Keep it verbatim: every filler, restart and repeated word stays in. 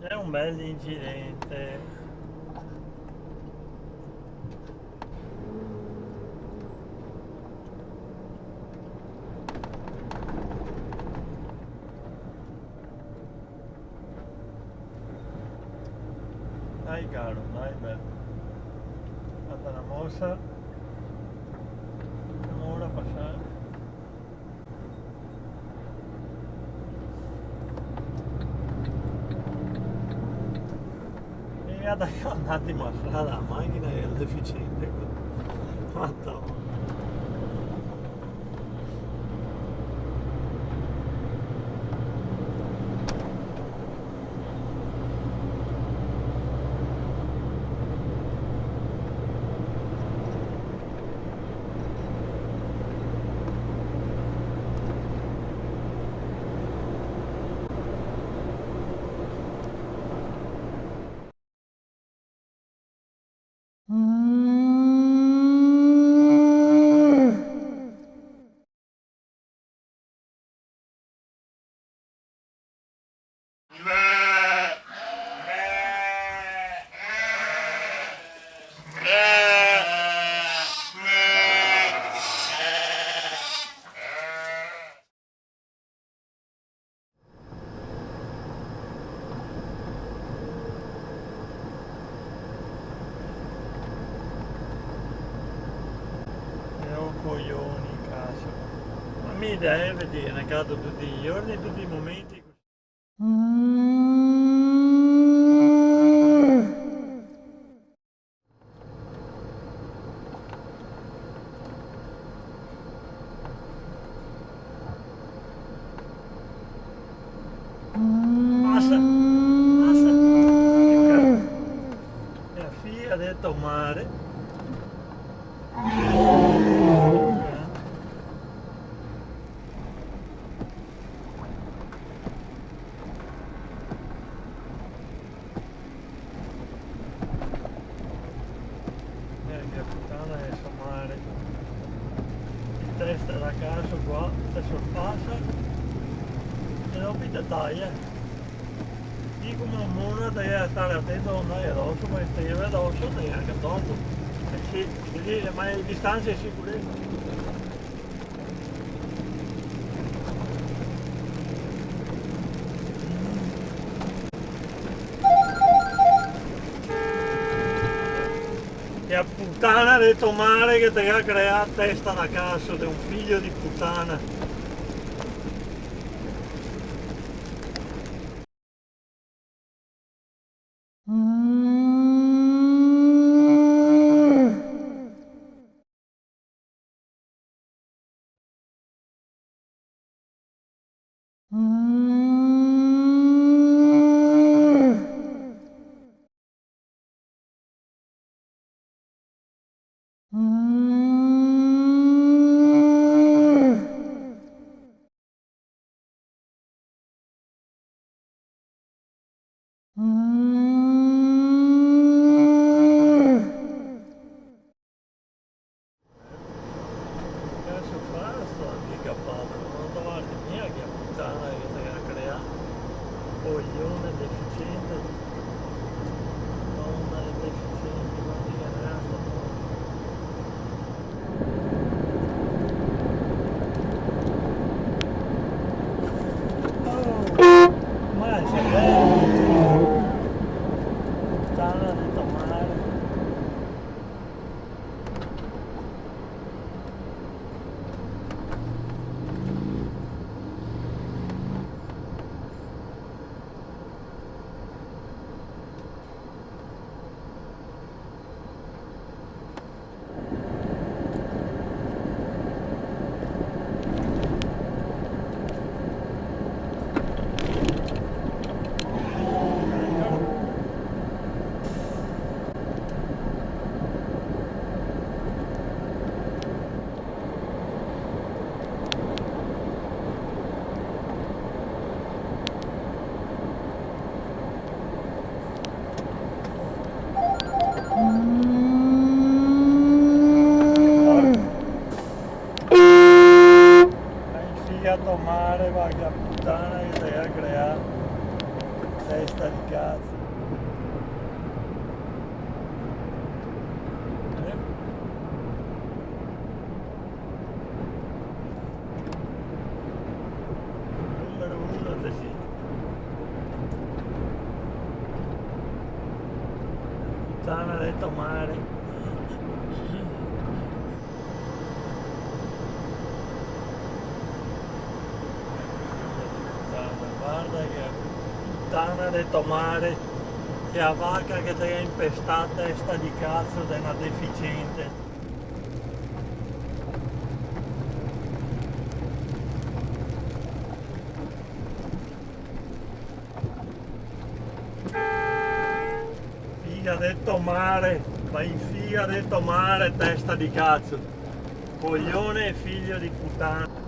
Xe un bel incidente. Dai, caro, dai, bel. Fata na mosa. Femo ora pasar. E ga taià un atimo la strada la machina, che xe deficiente. Madona. E o coioni, caso. Ma mi deve dire, ne cato tuti i giorni, tuti i momenti. Pasa, pasa. E la fia de to mare. Eh, che putana xe sto mare. In testa da caso qua, te sorpasa e dopo te taia. Ti come un mona te devi stare atento a non andare addosso, perché se te devi addosso te devi anche addosso. Eh sì, vedi, ma le distanze è sicurezza. E a putana de to mare che te ga creà, testa da caso, de un figlio di putana. Che caso fa sto andicapato? No te vardi mia che putana che te ga creà? Coglione deficiente. Donna deficiente, ma che raza, no? Oh, ma xe belo. Putana de to mare. Testa di cazo. Eh? Numero uno, te sì. Putana de to mare. Varda che putana de to mare, che a vaca che te ga inpestà, testa di cazo de na deficiente. Figa de to mare, va in figa de to mare, testa di cazo. Coglione e figlio di putana.